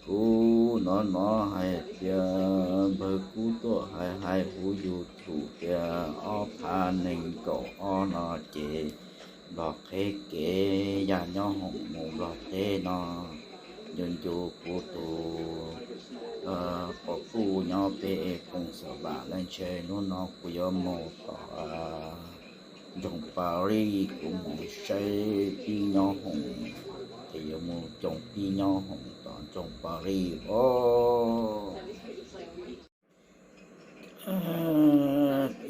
Kuv hnov hnov hais tias npawg Kub tuaj hais hais huv YouTube tias ob phav nees nkaum ob no ces Nplog qheb kev yaj nyob hoom mus Nplog teb no, ncu ncu kuv tus quas puj nyob peb koom xav vam lawm ntshe hnub no kuv yuav mus tom nroog Paris, kuv mus saib pib nyob hoom, ces yuav mus coo pib nyob hoom tom nroog Paris os.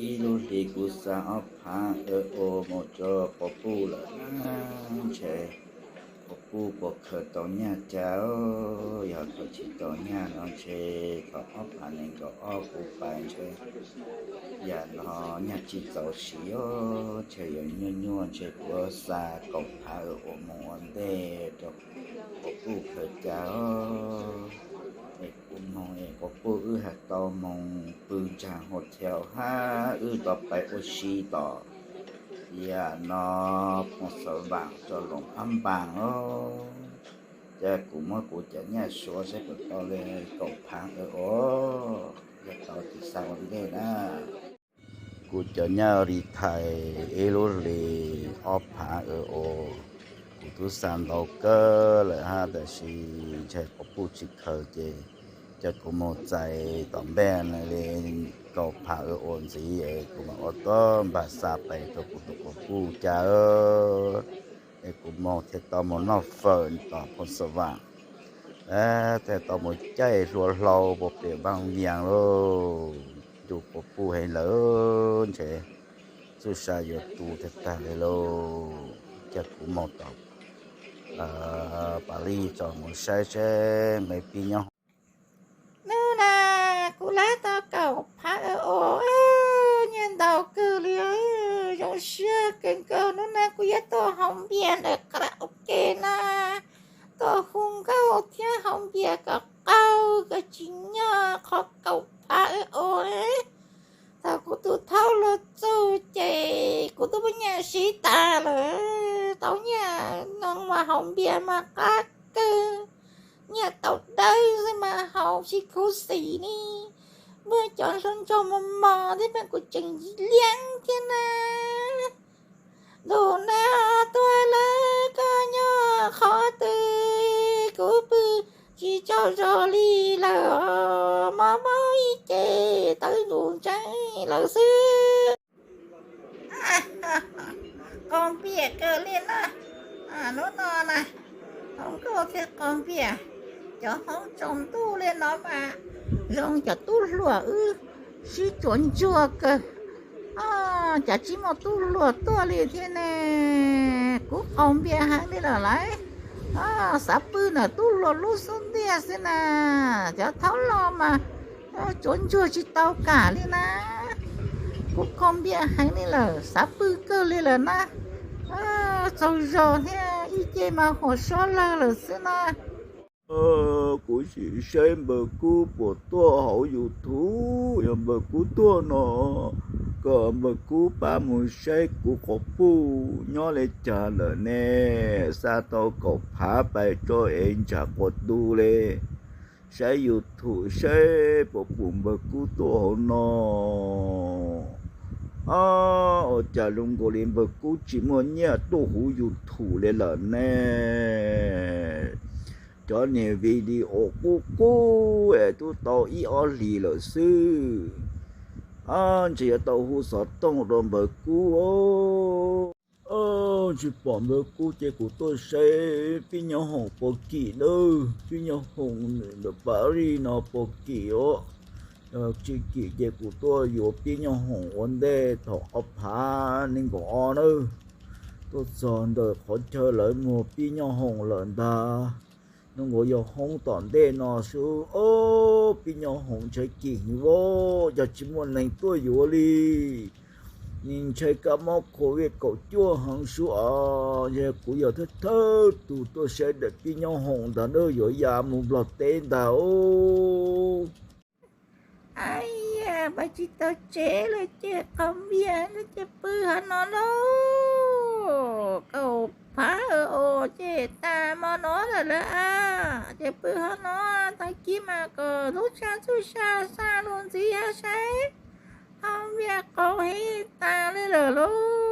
Ib lub hlis kuv xa ob phav euro mus rau quas puj lawm na, ntshe quas puj puas khaws tau nyaj cas, yog khaws tsis tau nyaj no ntshe thaum ob phav nees nkaum ob kuv pais ntshe yam no nyaj tsis txaus siv os, ntshe yuav nyuaj nyuaj ntshe kuv xa kaum phav euro mus ua ntej rau quas puj khaws cas os. Es kuv moog es quas puj wb has tau moog pw ntsaag hotel hab wb tau pais ua si tom yam no Phoos Xas Vaam rau Loos Phab Npaas os. Ces kuv muab kuv cov nyaj suav saib puas tau li kaum phav euro os, yog tau ces xa ua ntej na. Kuv cov nyaj li thais ib lub hlis ob phav euro, kuv twb xa ntau kawg lawm hab, tab sis ntshe quas puj tsis khaws ces coj kuv moog txais tom npej li kaum phav euro ntxiv es kuv mam ua tau npaag xa pais rau kuv tus quas puj cas es kuv moog thiaj tau moog noj fawm tom Phoos Xas Vaam, thiaj tau moog caij hlua hlau puag pem Vaaj Vias lauj. Ncu quas puj heev lawm ntshe txuj sa yuav tu tag tag li lauj. Coj kuv moog tom Paris tso mus saib seb nqe pib nyob hoom. Hnub na kuv laib tau kaum phav euro, nyaj ntau kawg li, zoo siab kawg nkaus. Hnub na kuv yuav tuaj haus npias ntawm karaoke na, tuaj hu nkauj thiab haus npias kom qaug kom tsim nyog qhov kaum phav euro. Thaum kuv tus thaub luag txug ces kuv twb muab nyaj siv tas lawm, tau nyaj no mas haus npias mas qab kawg. Nyaj tau dawb xwb mas haus tsis khuv xim ne. Muaj cov hlua ntsaug mos mos thiab mas kuv tseem liab thiab na. Ntuj na, tuag lawm koj nyob qhov twg, kuv pw tsis tsaug zog li lawm, mob mob ib ce tawv ntus ntseeb lawm xwb. Qaug npias kawg li na, hnub no na, hoob nkauj thiab qaug npias, cov hoob tsaus ntuj li no mas zoo cov tub hluas wb sib tsuav ntsuag kawg. Cas tsis muaj tub hluas tuaj li thiab ne, kuv qaug npias heev li lawm lauj. Xav pw ntawm tub hluas lub xub ntiag xwb na, cov thaub los mas tsuav ntsuag tsis tau kam li na. Kuv qaug npias heev li lawm, xav pw kawg li lawm na. Tsaug zog thiab, ib ce mas huas suab lawg lawm xwb na. Kuv sim saib npawg Kub puas tuaj hauv YouTube, yog npawg Kub tuaj no, kom npawg Kub pab mus saib kuv quas puj nyob li cas lawm ne. Xa tau kaum phav pais tso es ntshav quas tu li. Saib YouTube saib puas pum npawg Kub tuaj hauv no. Ua cas zoo nkaus li npawg Kub tsis muaj nyiaj tuaj huv YouTube li lawm ne. Cov niag video qub qub es twb tau ib ob hlis lawm xwb. Ntshe yuav tau hu xov tooj rau npawg Kub. Tsis pom npawg Kub ces kuv tuaj saib pib nyob hoom puas kim nawb, pib nyob hoom ntawm Paris no puas kim os. Tsis kim ces kuv tuaj yuav pib nyob hoom ua ntej thaum ob phav nees nkaum ob nawb. Tuaj txog ntawm qhov chaw lawv muag pib nyob hoom lawm ntag. Zoo nkaus yog hoob tom ntej no sub, pib nyob hoom ntshai kim heev vov, yog tsis muaj neeg tuaj yuav li. Nws ntshai kab mob COVID kaum cuaj heev sub os, ntshe kuv yog thawj thawj tus tuaj saib daim pib nyob hoom ntag na, yuav ya mus Nplog teb ntag os. Yam pais tsis tau tsev lawm ces qaug npias lawm ces pw hauv no lauj. Kaum phav os, ces tas hmo no lawm lauj. Ces pw hmo no, tag kis mas kom lub tshav txuj sa xa lug ntxiv saib, ho viaj qaug heev tas li lawm lauj.